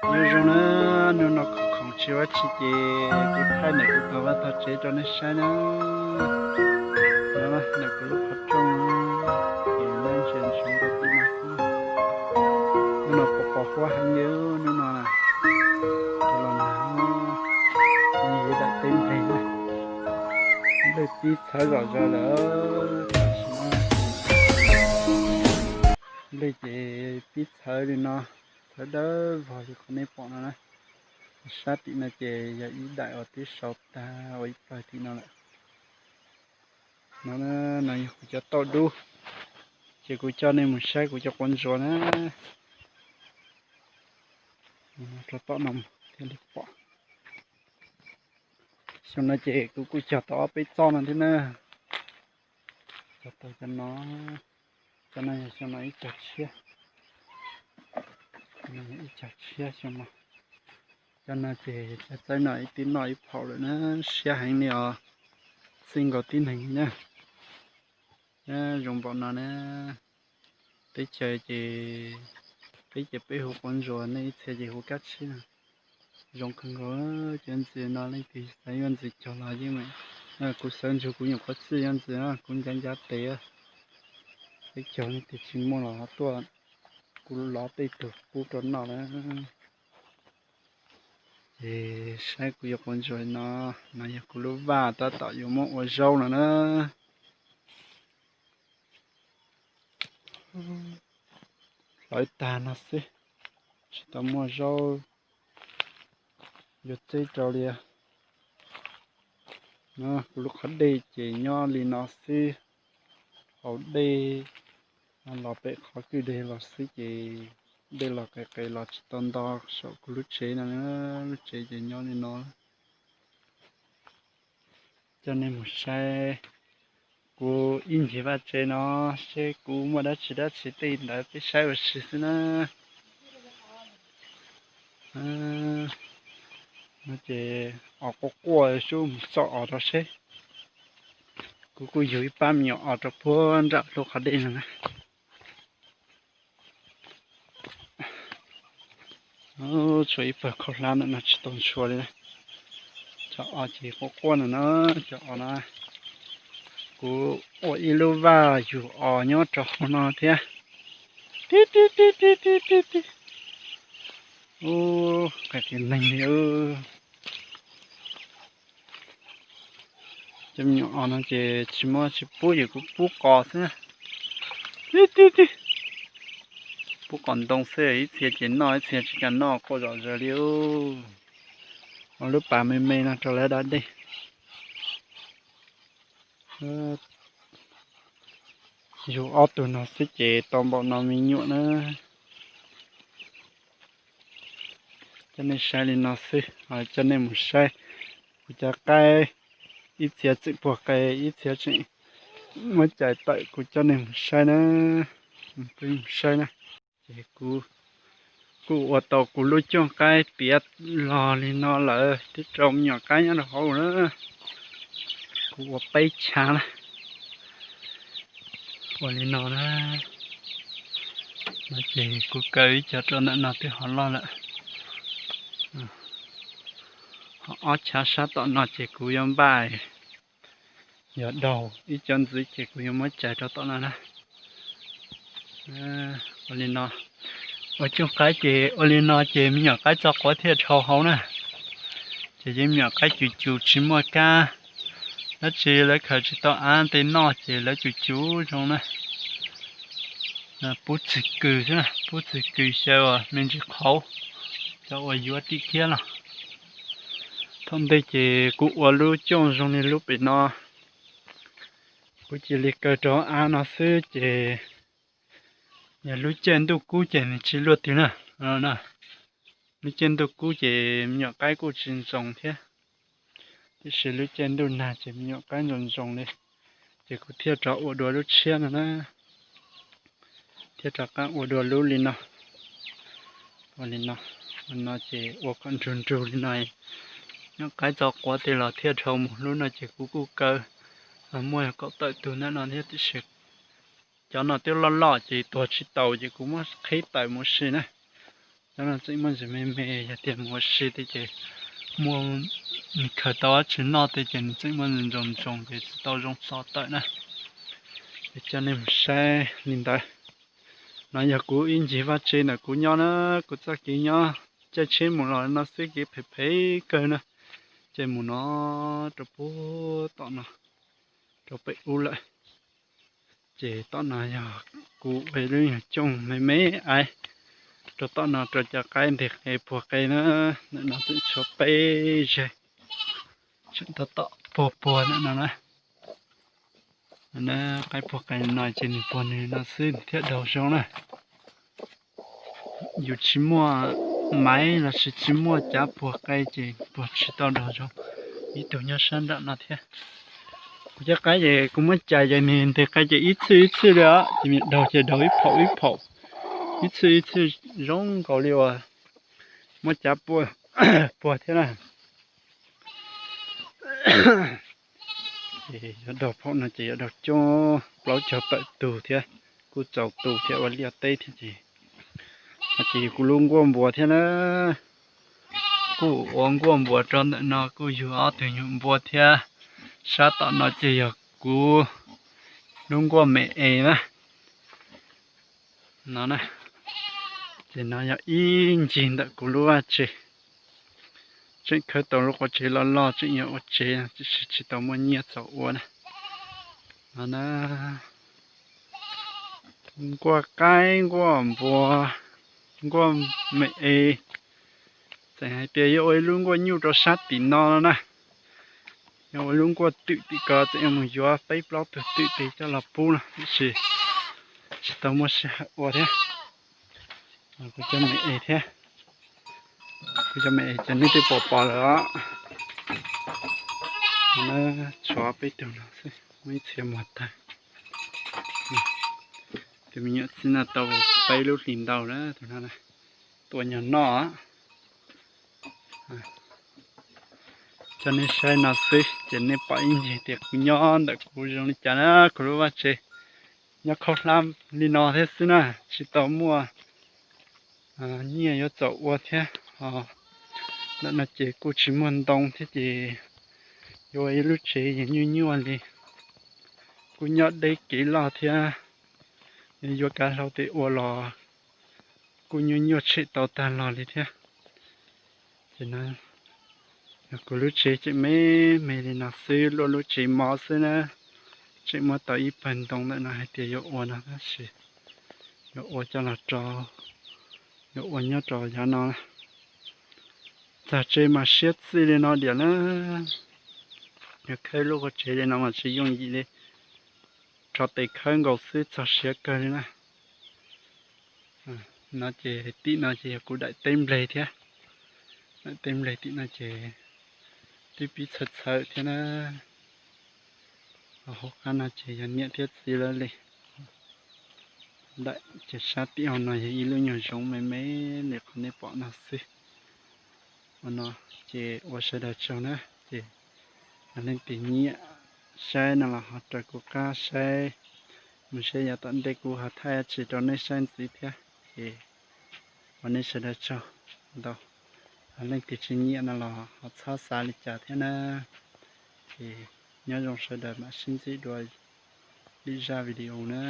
Nyob zoo na, hnub no khoom khoom tsis ua dab tsi ces kuv thaij ntawm kuv tus vaj tog tsev rau nej saib na. No ntawm kuv lub qhov rooj, ces nyob ntsia ntsoov rau tim no xwb. Hnub no pos pos huab heev li, hnub no na, los nag, yog daim teb nplej na, nplej pib txhawv zom zaws lawm. Tam sim no nplej ces pib txhawv li no, txhawv dawb vog li qhov nej pom no na. Sab tim no ces yog ib daim uas twb sau tag ua ib pawg tim no lawm. No, no yog kuv cov tauj dub, ces kuv coj nej mus saib kuv cov quav ntsuas na. Rau tom no thiaj li pom. Xyoo no ces kuv kuj cog tau ob peb txoj no thiab na. Cog tau cov no, cov no yog xyoo no ib cog tshiab, ib cog tshiab xyoo no. Cov no ces cov txaib no ib tib noj ib phaum lawm na, siab heev li os, txij nkaus tib neeg na. Zoo npaum no na, teb chaws ces peb ces peb hu quav ntsuas, nej ib txhia ces hu kab tsib no. Zoo kawg nkaus, cov ntxim no leej twg xav yuav ntxim cog los yeej meem, kuv sawv ntsug kuv nyuam qhuav txij yuav ntxim, kuv ncav ncav tes, peb cog leej twg tsis muaj los ho tuaj, kuv lov tej tug pub rau noj na. Ces saib kuv yuav quav ntsuas no, no yog kuv lub vaj tab tom yuav muab ua zaub no na. Hlawv tag no xwb, tsis tau muaj zaub yuav txib rau li. Kuv lub qhov dej ces nyob li no xwb, hauv dej los pem qhov kwj deg los xwb ces dej los qis qis los tsis tau nto saum kuv lub tsev no, lub tsev ces nyob li no. Coj nej mus saib kuv ib ncig vaj tsev no, seb kuv muaj dab tsi dab tsi tej ntawd peb saib ua si xwb na. No ces os quaj quaj, sub mus xauj os rau seb. Kuv kuj yug ib pab me nyuam os rau puag nram lub qhov dej no na. Tshuav ib pawg khaub hlab ntawm no tsis tau ntshua li. Cov os ces quaj quaj no na, cov os no. Kuv ua ib lub vaj yug os nyob rau hauv no thiab. Tib tib tib tib tib tib tib. Ub, qis qis neeg li. Cov me nyuam os no ces tsis muaj tsis pub ces kuv pub qos xwb. Tib tib tib. Pub qos ntoo xwb, ib txhia ces noj ib txhia tsis kam noj, quaj zom zaws li. Ua lub pas me me no rau lawv da dej. Yug ob tug no xwb ces tau npaum no me nyuam na. Coj nej saib li no xwb, coj nej mus saib kuv cov qaib, ib txhia tseem puag qe, ib txhia tseem muab cais tawm, kuv coj nej mus saib na. Peb mus saib na. Ces kuv kuj ua tau kuv lub cooj qaib tiav los li no lawm, twb rau me nyuam qaib nyob rau hauv na. Kuv ua peb chav na. Ua li no na. No ces kuv kaw ib co rau ntawm no twb ho loj lawm. Ho ob chav sab tom no ces kuv yuav npaj, yog daug ib co ntxiv ces kuv yuav muab cais rau tom no na. Ua li no, ua cooj qaib ces ua li no ces me nyuam qaib txo quav thiaj dhau hauv na. Ces yeej me nyuam qaib cus cus tsis muaj kab dab tsi, lawv khaws tsis tau av tej noj ces lawv cus cus zoo na. Pub txig kws xwb, pub txig kws xyaw me ntsis qhauv, cov uas yuav tim thiab los. Thaum ntej ces kuv ua lub cooj zoo li lub pem no, kuv cia li kaw rau av no xwb ces yog lub caij ntuj kub ces nws tsis luaj twg na. Lub caij ntuj kub ces me nyuam qaib kuj tsis ntsoos thiab, tiam sis lub caij ntuj nag ces me nyuam qaib ntsoos ntsoos li, ces kuv thiaj rov ua dua lub tshiab no na. Thiaj rov qab ua dua lub li no. Ua li no, ua no ces ua kom nrug nrug li no, nyuam qaib txo quav tej los thiaj dhau mus. Lub no ces kuv kuj kaw, muaj kaum tawm tug ntawm no thiab tiam sis cov no twb loj loj ces tuag tsis taus ces kuv muab qhib tawm mus si na. Cov no tseem muaj ntsis me me, yog tias mus ua si tej ces muaj nws khaws tau dab tsi noj tej ces nws tseem muaj ntsis ntsoos ntsoos ces tsis tau zoo tso tawm na. Es coj nej mus saib li ntawd. No yog kuv ib ncig vaj tse ntawm kuv nyob na, kuv txoj kev nyob caij tsheb mus los no xwb kev phem phem kawg na. Ces mus no rau puag tom no, rau pem ub lawm. Ces tom no yog kuv ua ib lub nyuag cooj me me aiv rau tom no rau cov qaib nteg qe puag qe na. Ntawm no tseem tshuav peb zeg, tseem tab tom puag puag ntawm no na. Qaib puag qe no ces nws puag nws no xwb thiaj daug zoo na. Yus tsis muaj maiv los sis tsis muaj cav puag qe ces puag tsis tau daug zoo. Ib tug nyob sab nram no thiab. Kuv cov qaib ces kuv muab cais ces nws nteg qe ces ib txhij ib txhij li os, ces nws daug ces daug ib phaum ib phaum, ib txhij ib txhij zoo nkaus li uas muab cav puag thiab na. Ces yuav daug phaum no ces yuav daug coob plaub caug tawm tug thiab, kuj txaus tu thiab ua liaj teb thiab ces. No ces yog kuv lub nkuaj npua thiab na. Kuj ua nkuaj npua rau ntawm no kuj yug ob tug nyuam npua thiab. Sab tom no ces yog kuv lub nkuaj me es na. No na, ces no yog ib ncig ntawm kuv lub vaj tse. Tseem khawb tau lub qua tsev loj loj tseem yuav ua tsev tiam sis tsis tau muaj nyiaj txaus ua na. No na, nkuaj qaib nkuaj npua, nkuaj me es. Txawm hais tias yuav ua ib lub nkuaj nyuj rau sab tim no no na, yuav ua lub nkuaj twm tim ko txawm yuav mus yuav peb plaub tug twm tes coj los pub no tiam sis tsis tau muaj sij hawm ua thiab. Kuv cov me es thiab, kuv cov me es ces nej twb pom pom lawm os. Tshuav peb tug no xwb, muaj ib txhia muag tag. Tus me nyuam txiv no tau peb lub hlis ntau lawm, tus no tua nyuag noj. Coj nej saib no xwb ces nej pom ib ncig tias kuv nyob ntawm kuv zoo li cas na, kuv lub vaj tse nyob khaub hlab li no thiab xwb na, tsis tau muaj nyiaj yuav txaus ua thiab. Ntawm no ces kuj tsis muaj ntoo thiab ces yuav ua ib lub tsev nyuaj nyuaj li. Kuj nyob deb kev loj thiab, yuav kav hlau tes ua los kuj nyuaj nyuaj tshem tau tag los li thiab. Ces no yog kuv lub tsev tseem me me li no xwb, luaj lub tsev mov xwb na. Tseem muab tau ib pawg ntoo ntawm no hais tias yuav ua no tab sis yuav ua coj los rau, yuav ua nyob rau yav no. Txog tsev mas siab txij li no diam na. Yog khawb lub qua tsev li no mas tsis yooj yim li, rho tes khawb nkaus xwb txog siav kawg li na. No ces tim no ces yog kuv daim teb npleg thiab. Daim teb npleg tim no ces twb pib txhawv txhawv thiab na. Hauv qab no ces yog niam thiab txiv lawv li. Daim ces sab tim hauv no yog ib lub nyuag zoov me me li qhov nej pom no xwb. Ua no ces ua sawv daws tsaug na, ces yog leej twg nyiam saib no los ho raws kuv qab saib, mus saib yav tom ntej kuv ho thaij dab tsi rau nej saib ntxiv thiab. Ces ua nej sawv daws tsaug ntau. Yog leej twg tsis nyiam no los ho txhob xav li cas thiab na. Ces nyob zoo sawv daws mam sib ntsib dua lwm zaj video na.